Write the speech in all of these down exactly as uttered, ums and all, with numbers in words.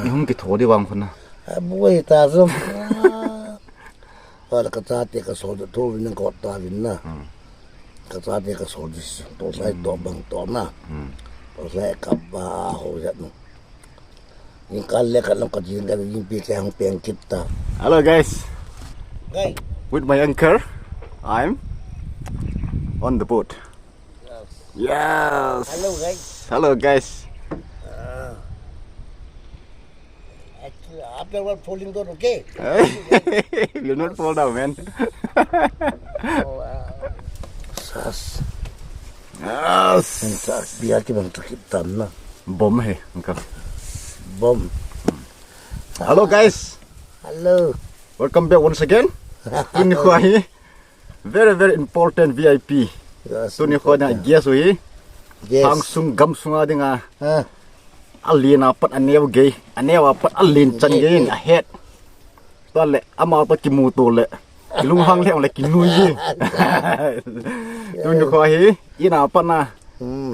Ihung kitho di vang khun na. Abuai ta jom. Wala ka chate ka sol tho vin ko ta vin na. Ka chate ka sol dis to sai to bang to na. To sai ka ba ho ya no. Ning kal le ka long ka jing ka jing pi ka hung peng kit ta. Hello guys. Guys. With my uncle, I'm on the boat. Yes. Hello guys. Hello guys. After what falling down, okay? You'll not fall down, man. Sas. Yes. Sas biar ki bang tu kit tan na. Bom he, uncle. Bom. Hello guys. Hello. Welcome back once again. Tuni kho hi very very important V I P. Tuni kho na guest u hi. Yes. Sang sung gam sunga dinga. Alen a pat aneo gei, aneo a pat alen chan gei in ahet. Tua le ama to kimu to le kilunghang le le kinui ji. Tuni kho hi in a pat na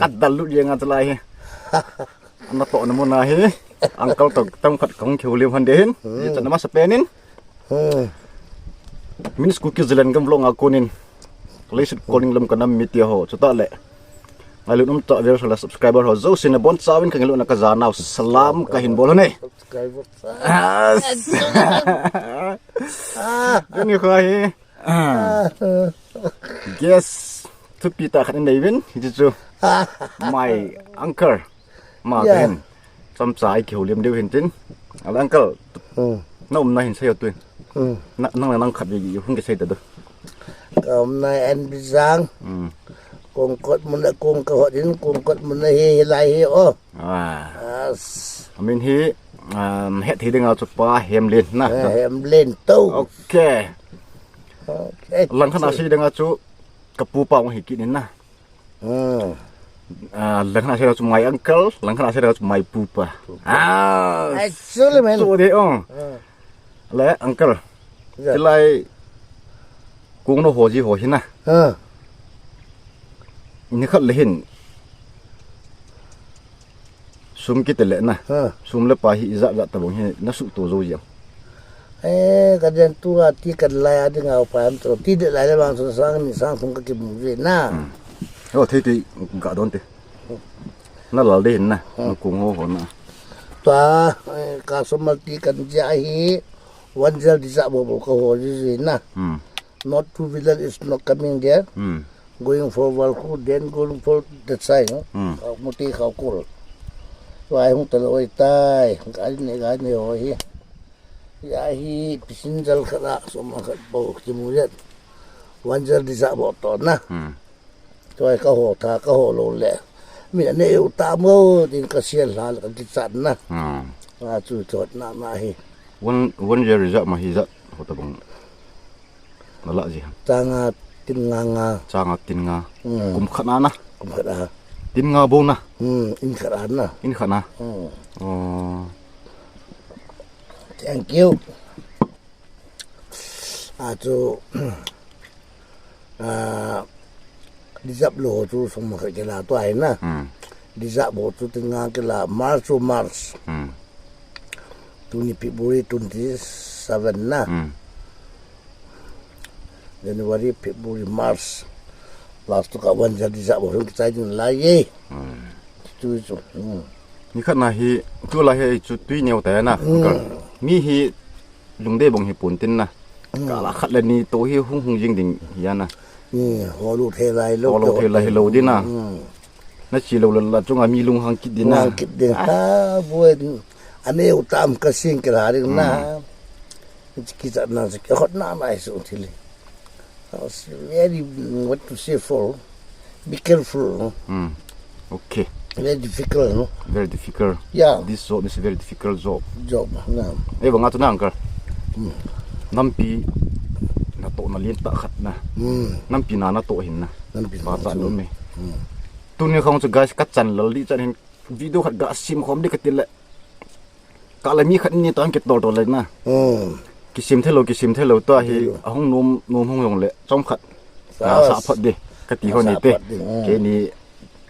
ka dal lut jeng a chalai hi. Ana to na mun a hi uncle to tam khat kong kiu lim han de hin. Ye chan ma sa penin. Minis Kuki Zalengam vlog a konin Leiset Kolning lam ka nam mi tia ho chuta le ngailut um ta viewers le subscriber ho jouse na bon chauvin ka ngailut na ka janau salam ka hin bol ne. Tuni kho hi. Guest thupi ta khat nei vin hi chu my uncle. Ma ka hin. Chomcha i kiu lim deu hin tin. Ale uncle. Na umna hin sei o tuin. Na nang nang khat vi hung ki sei ta du. Ka umna en Bijang. Kong kot mun a kong ka hot in kong kot mun a hi lai hi o. Amin hi het hi dinga chu Pa Hemlen na. Hemlen to. Okay. Lang khat a sei dinga chu ka pu pa hi kit in na. Lang khat a sei dinga chu my uncle, lang khat a sei dinga chu my pupa. Actually man. So de ong. Le uncle. Tilai kung no ho ji ho hi na. Ni khat le hin. Sum kiti le na. Sum le pai hi ijat jat tabang hi na suhto jou jeng. Eh, ka den tu a ti ka lai a ding a upa am to. Ti de lai le bang so sang ni sang thum ka kimu ji na. Ho thei ti ga don te. Na lal de hin na. Na kung ho ho na. Tua ka so mal ti kan ja hi. One zero di sa bo bo ka ho ji ji na. Not two wheeler is not coming there. Going for Walkhu, then going for that side, no? Muti khau kul. Wai hung talo oi tai, gari ne gari ne ho hi. Ya hi pisin jal khat a, soma khat bo kimu yet. One zero di sa bo to na. Tua ka ho tha, ka ho lo le. Mi ne u ta mo, din ka sial hal ka kichat na. A chu chot na na hi. One, one zero di sa ma hi sa, ho ta bang. Na lah ji ham. Changa tin nga nga. Changa tin nga. Kum khat na na. Kum khat na. Tin nga bo na. In khat na. In khat na. Oh. Thank you. A chu. A. Dijap lo chu song ma khat kila tu ai na. Dijap bo chu tin nga kila March chu March. Tuni February twenty seven na. January, February, March. Last tu ka wan jadi sa bo hung kichai ding lai ye. Tu chu. Ni khat na hi tu la hi chu tui neo ta na. Mi hi lungdei bong hi pon tin na. Ka la khat le ni to hi hung hung jing ding hi na. Ni ho lu the lai lo. Ho lu the lai lo din na. Na chi lo la chunga mi lunghang kit din na. Kit ding ha bo. Ane u tam ka sing kila ding na. Kichat na, hot na na isu thili. Very, what to say for? Be careful. No? Okay. Very difficult, no? Very difficult. Yeah. This job is a very difficult job. Job, yeah. Eh, bang atu na uncle. Nampi na to na lien ta khat na. Nampi na na to hin na. Nampi na to. Tuni khong chu guys ka chan lal di chan hin video khat ga sim khom di ka til le. Ka la mi khat ni tang kitol tol le na. Kisim thelo, kisim thelo ta hi ahung nom, nom hung jong le chom khat. Sa phot di. Kati ho ni te. Keini,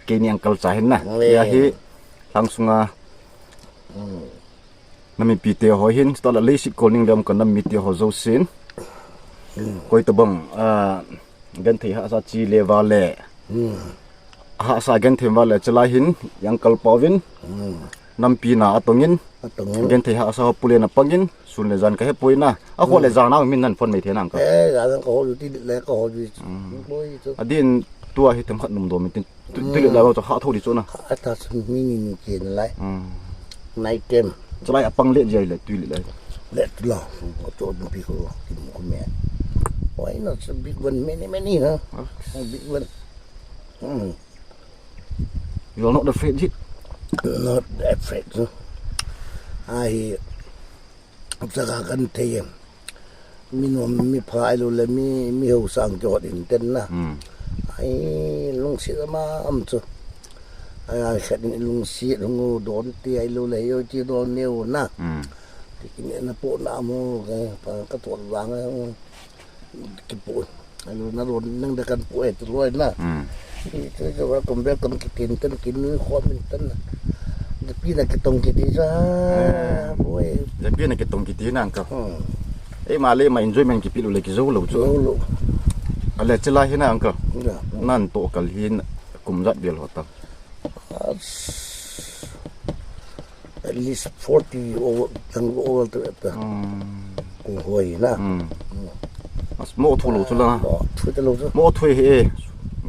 keini uncle cha hin na. Tia hi lhang sunga na mipi te ho hin, chutah le leiset kol ning le um ka nam mite ho jousen. Koi tabang, a, genthei hahsa chi le va le. Hahsa genthei va le chalai hin, uncle Pauvin. Nampi na atongin. Genthei hahsa ho pule na pangin, sun le jan ka hepoi na. Akho le jan a min nan phone mai the nang ka. Eh, jan ka ho ti le ka ho ji. Adin tua hi themkhat nom dom tin. Tui le la chu ha tho di chu na. A ta chu mi ni ni ke na lai. Nai kem. Chalai apang le jai le tui le lai. Le tu la. Ko to pi ko ki mo ko me. Why not a big one, many, many, huh? A big one. Hmm. You are not afraid yet? Not afraid, huh? Ai, Chaka kan thei em. Mi nom, mi pha ailou le mi, mi hausa ang kihot in ten na. Ai, lungset ama am chu. Ai, ai, khat in lungset hung u don ti ailou le yo ti don neo na. Ti kin na po na mo ke pa ka to vang. Kipu. Alu na ron nang da kan pu eh tu loi na. Hmm. Itu itu wa kum be kum kitin tan kin nui khom min tan na. Japi na kitong kiti sa. Boy. Japi na kitong kiti na uncle. Hmm. Eh, ma le ma enjoyment kipi lou le kijo lou chu. Lou lou. Ale chila hi na uncle. Ya. Nan to kal hin kum jat bel ho ta. At least forty over, tang over to it. Hmm. Kung hoi na. Hmm. Mas mo thu lou chu la. Mo thu te lou chu. Mo thu hi eh.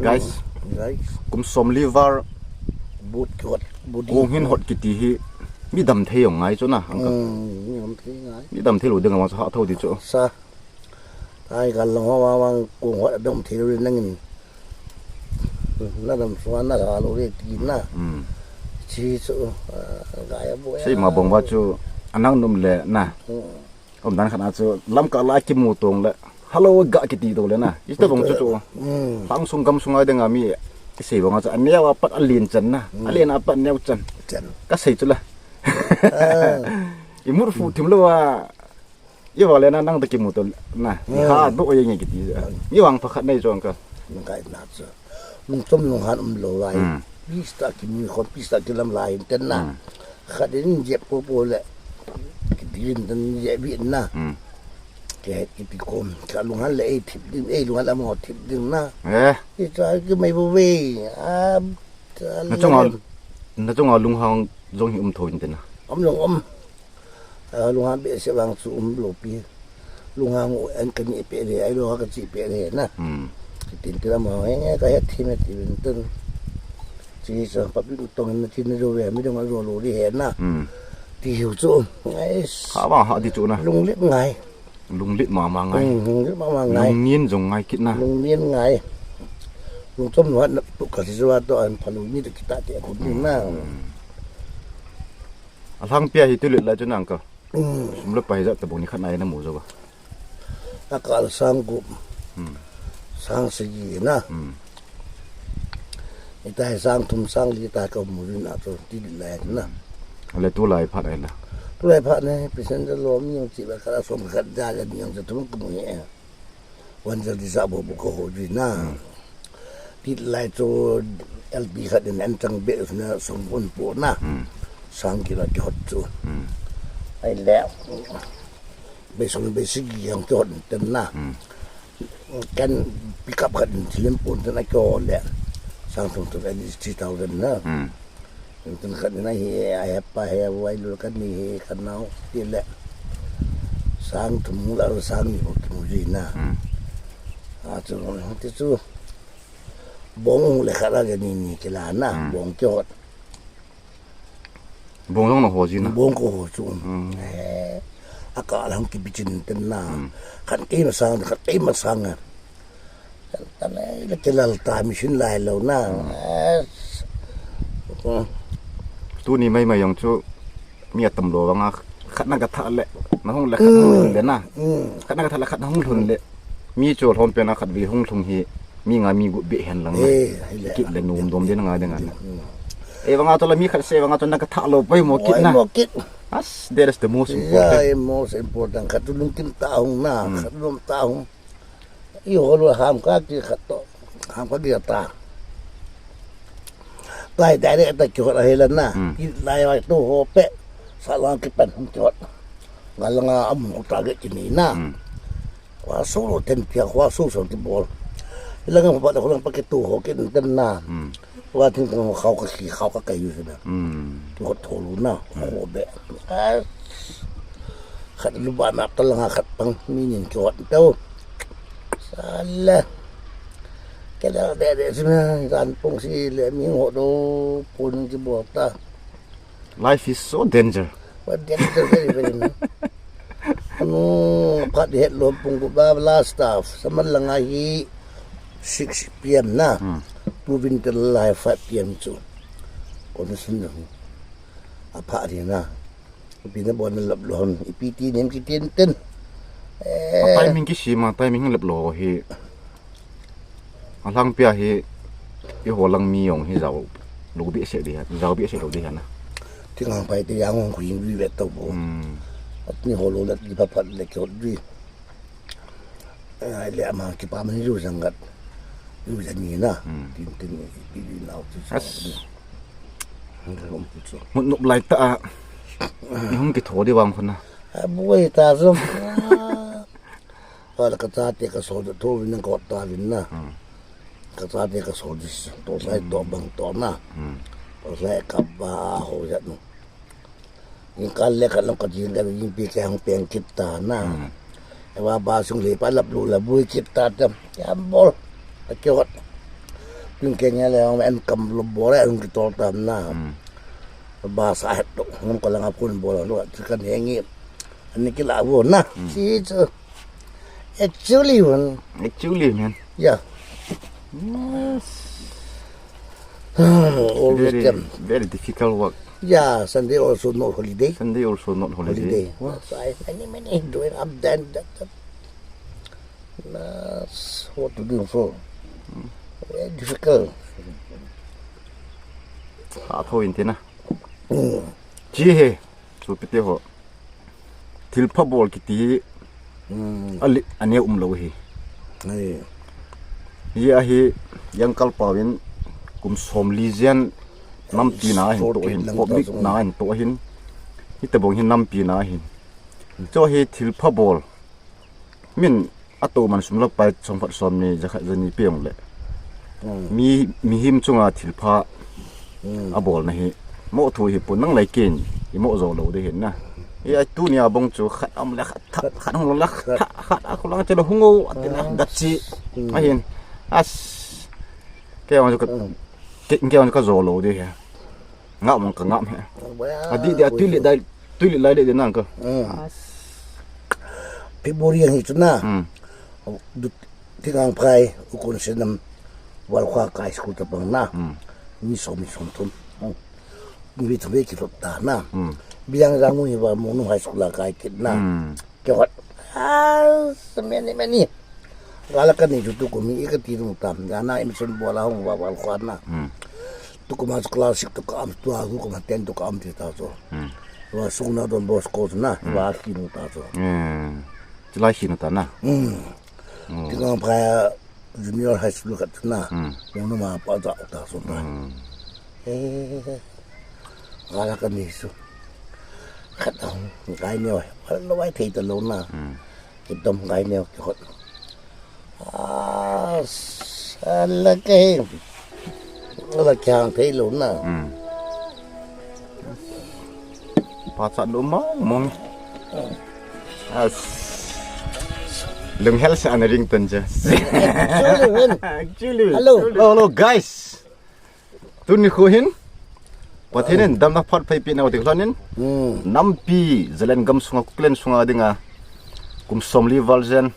Guys. Guys. Kum som liver. But ki hot. Budi. Kung hin hot kiti hi. Mi dam thei jong ngai chu na. Hmm, mi dam thei ngai. Mi dam thei lou ding ma chu ha tho di chu. Sa. Ai, ka long ho wa wang kung hot dam thei lou nang in. Na dam suan na ka lou le ti na. Hmm. Chi chu, ah, ga ya bo ya. Sei ma bong ba chu anang num le na. Hmm. Om dan khat na chu lam ka la kimu tong le. Hello ga kiti to le na. Ista bong chu chu. Hmm. Pang sung gam sung ai ding a mi. Kisei bong a chu aneo a pat alen chan na. Hmm. Alen a pat neo chan. Chan. Ka sei chu la. Ah. I mut fu thim lou a. I vale na nang ta kimu to na. I ha do ye nge kiti. I vang pha khat nei chong ka. Nang kai na cha. Lung chom lung han um lou lai. Hmm. Pista kimu khom pista kilam lai ten na. Hmm. Khat in je po po le. Kiti in ten je bi na. Hmm. Ke kiti kom. Ka lung han le ei thip ding, ei lung han la mo thip ding na. Eh. I cha ki mai bo ve. Ah, cha na chong a, le. Na chong a lung han jong hi um tho in ten na. Um lung um. A, lunghang behseh vang chu um lou pi. Lunghang u an kani pe le, ai lo ka chi pe le na. Hmm. Tin tin mo he nge ka het thi me ti vin tun. Chi sa pa pi tong na tin lo ve, mi dong lo lo di he na. Hmm. Ti hiu chu. Ai. Ha vang ha di chu na. Lunglet ngai. Lunglet ma ma ngai. Hmm, lunglet ma ma ngai. Lungngin jong ngai kit na. Lungngin ngai. Lung chom lo na tu ka si wa to an pha lung ni de kita te ko ni na. Hmm. A lhang pia hi tu le la chu nang ka. Hmm. Sum le pai jat tabang ni khat nai na mu jo ba. A kal sang gup. Hmm. Sang sagi na. Hmm. Itai sang thum sang li ta ka mu rin a chu ti le na. Le tu lai phat ai la. Tu lai phat ne, passenger lom ni chi ba ka som khat ja ja ni ang chu thum ka mu he. Wan jal di sa bo bo ko ho di na. Hmm. Ti lai chu L P khat in an chang be na song pon po na. Hmm. Sang ki la ki hot chu. Hmm. Ai le. Be song be si ki yang ki hot ten na. Hmm. Kan pick up khat in thilim pon ten a ki ho le. Sang thum thum at least three thousand na. Hmm. Tin khat na hi, a hepa he, vai lu khat ni hi, khat nau, ti le. Sang thum la, sang ni ho ki mu ji na. Hmm. A chu, ti chu. Bong le khat la ni ni ki la na, hmm, bong ki hot. Bong jong na ho ji na. Bong ko ho chu. Hmm. Eh, a ka lang ki bichin ten na. Hmm. Khat kei ma sang, khat kei ma sang a. Tanai le kilal ta machine lai lo na. Hmm. Eh. Tuni mai mai jong chu mi atam lo vang a khat na ka tha le na hung le khat hung lhun le na. Hmm. Khat na ka tha le khat na hung lhun le. Mi chu lhom pen a khat ve hung lhung hi mi nga mi gup be hen lang na. Eh, hai le. Kit le nom dom de na nga de nga na. Hmm. Eh, vang a to la mi khat se vang a to na ka tha lo pai mo kit na. Mo kit. As, that is the most important. Yeah, most important. Khat tu lungkim ta hung na, hmm, khat lom ta hung. I ho lo ham ka ki khat to. Ang pagi ta. Tai dai de ta kihot ahi la na. Hmm. Ki lai wai tu ho pe. Sa lang kipan hung kihot. Nga langa amun ko target kini na. Hmm. Khua so lo ten pia khua so so kibol. Ilanga ho pa da kho lang pa kitu ho kiten na. Hmm. Wa thing kong khau ka khi khau ka kai yu sina. Hmm. Kihot tholu na. Hmm. Ho be. Ah. Khat lu ba na ta langa khat pang mi nin kihot teu. Sala. Kela de de sina kan pung si le mi ho do pun kibol ta. Life is so danger. But danger very, very, no. Anu, phat het lo pung ko ba la staff. Saman langa hi six P M na. Hmm. Tu winter lai five P M chu. Ko na sun na. Apa dia na. Ipi na bon lap lo hon. Ipi ti nem kiten ten. Eh. A timing kisima, timing lap lo hi. Alhangpia hi, i holang mi jong hi jao lo behseh di han, jao behseh lo di han a. Ti ngang pai ti yang hong khui bi ve to bo. Hmm. At ni holo lat di pa phat le kyo di. Ai le ama ki pa man ju jang gat. Ju jang ni na. Hmm. Tin tin ni pi di nau ti sa. As. Hong ka hong pi so. Mut nup lai ta a. Ni hong ki tho di wang khun na. A buai ta jom. Ka la ka chate ka sol tho vin ko ta vin na. Hmm. Ka chate ka sol dis to sai to bang to na. Hmm. To sai ka ba ho ya nu. Ni ka le ka lo ka jin ka jin pi ka hong peng kit ta na. Hmm. E wa ba sung le pa lap lu la bui kit ta tam. Ya bol. Ka ke hot. Pin ke nya le hong en kam lo bol e hong ki to ta na. Hmm. Ba sa het to. Hong ko la nga pun bol lo ka ne ngi. Ani ki la vo na. Hmm. Si chu. Actually, man. Actually, man. Yeah. Yes. Always very, them. Very difficult work. Yeah, Sunday also not holiday. Sunday also not holiday. Holiday. What? So I many, many doing up there and that. That's what to do for. Hmm. Very difficult. Ha, tho in tina. Hmm. Chi he. Chu pite ho. Thilpha bol kiti hi, hmm, a li, a neo um lo hi. Ai. Hi a hi, Yangkal pau in kum som li jen nampi na hin to hin, public na hin to hin. Hi te bong hin nampi na hin. Cho hi thilpha bol. Min a to man sum la pai chom phat som ni jakhat jani pe ong le. Hmm. Mi, mihem chunga thilpha, hmm, a bol na hi. Mo thu hi pun nang lai kin, i mo zo lo de hin na. I a tu ni a bong chu khat am le khat, khat, khat hong lo la, khat, khat a ko lang che lo hung o, a te na, hmm, dat chi. Hmm. A hin. As. Ke ong chu ka, hmm, ke, ke ong chu ka zo lo de hi. Ngam mong ka ngam he. Well, a di, di, a tui le dai, tui le lai le de nang ka. Mm. As. February ang hi chu na. Mm. Du, ti ngang phai, u kon se nam, wal khwa kai school ta pang na. Mm. Mi som, mi som thum. Mm. Mi thum ki thot ta na. Mm. Biang jang mu hi wa mo nu high school a kai kit na. Mm. Ke hot. Ah, many, many. Gala ka ni chu tu ko mi i ka ti nu tam. Ya na im sun bo la hong wa wal khwa na. Hmm. Tu ko ma class six tu ka am tu a tu ko ma ten tu ka am ti ta so. Hmm. Wa sung na Don Bosco na. Hmm. Wa ki nu ta so. Hmm. Ti lai ki nu ta na. Hmm. Hmm. Ti ka pa junior high school ka tu na. Hmm. Mo nu ma pa ta ta so na. Hmm. Eh. Gala ka ni su. Khat hong kai ne wa. Lo wai thei ta lo na. Hmm. Ki dom ngai neo ki hot. Ah, sala ke. Ala kyang thei lo na. Hmm. Pa cha lo mong mong. As. Lung hel sa na ring tan ja. Actually, man. Actually. Hello. Hello, hello, guys. Tuni khu hin Pathen in damna phat phei pi nau ding lhonin. Hmm. Nampi Zalen gam sunga Kuklen sunga dinga kum som li val jen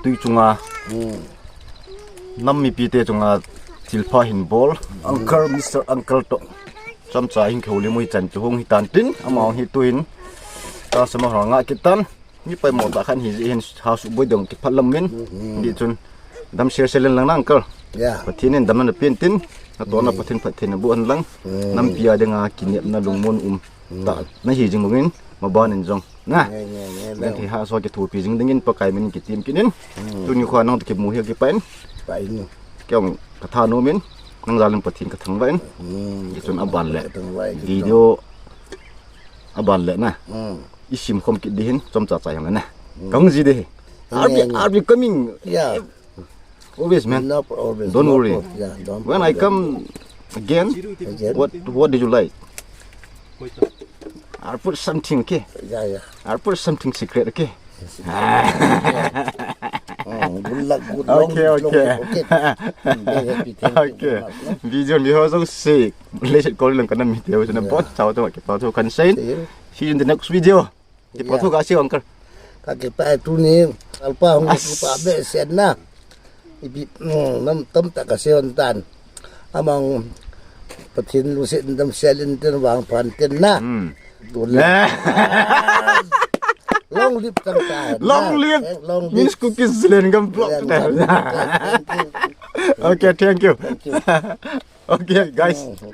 tui chunga. Hmm. Nam mipi te chunga thilpha hin bol. Hmm. Uncle, Mister Uncle to. Chomcha hin kholi mui chan chu hung hi tan tin. Ama hung hi tuin. Ta sama hra nga kitan. Mi pai mo ta khan hi ji hin ha su boi dong ki phat lam min. Hmm. Di chun dam share share len lang nang kal. Ya. Pathen in dam na pin tin. Na to na, hmm, Pathen phat theina bu an lang. Hmm. Nampi a dinga kinepna lungmon um. Hmm. Ta. Na hi jing lungin ma ban in jong. Na. Nge, nge, nge, nge. Thei ha so ki thupi jing dingin Pakai min ki tim kinin. Hmm. Tuni khua nang ki mu hi ki pain. Pain. Kei jong katha nom in, nang jal in Pathen kathangvah in. Hmm, Hichun aban le. Kathangvah in. Video aban le na. Hmm. Isim khom kit ding hin, chomcha cha jong le na. Hmm. Kahung ji ding hi. I'll be, I'll be coming. Yeah. Always, man. No pro-, always. Don't worry. Yeah, don't When I come again, Again? what what did you like? I'll put something, okay? Yeah, yeah. I'll put something secret, okay? Oh, good luck, good luck. Okay, okay. Very happy, thank you very much, no? Video ni ho jong si. Let's call lang kana mi teo na Yeah. Bon chao to ke pa to kan sein. See you. See you in the next video. Kipathu kasei, uncle. Kakipah e tuni, Lalpa hung As- kipah behseh na. Ipi, mm, nam tamtah kasei hon tan. Amang Pathen lungset in damsel in tin vangpha in tin na. Hmm. Tun Nah. Long live tang ta. Long live. Eh, long live. Miss Cookies Lengam vlog. Thank you. Okay, thank you. Thank you. Okay, guys. Mm.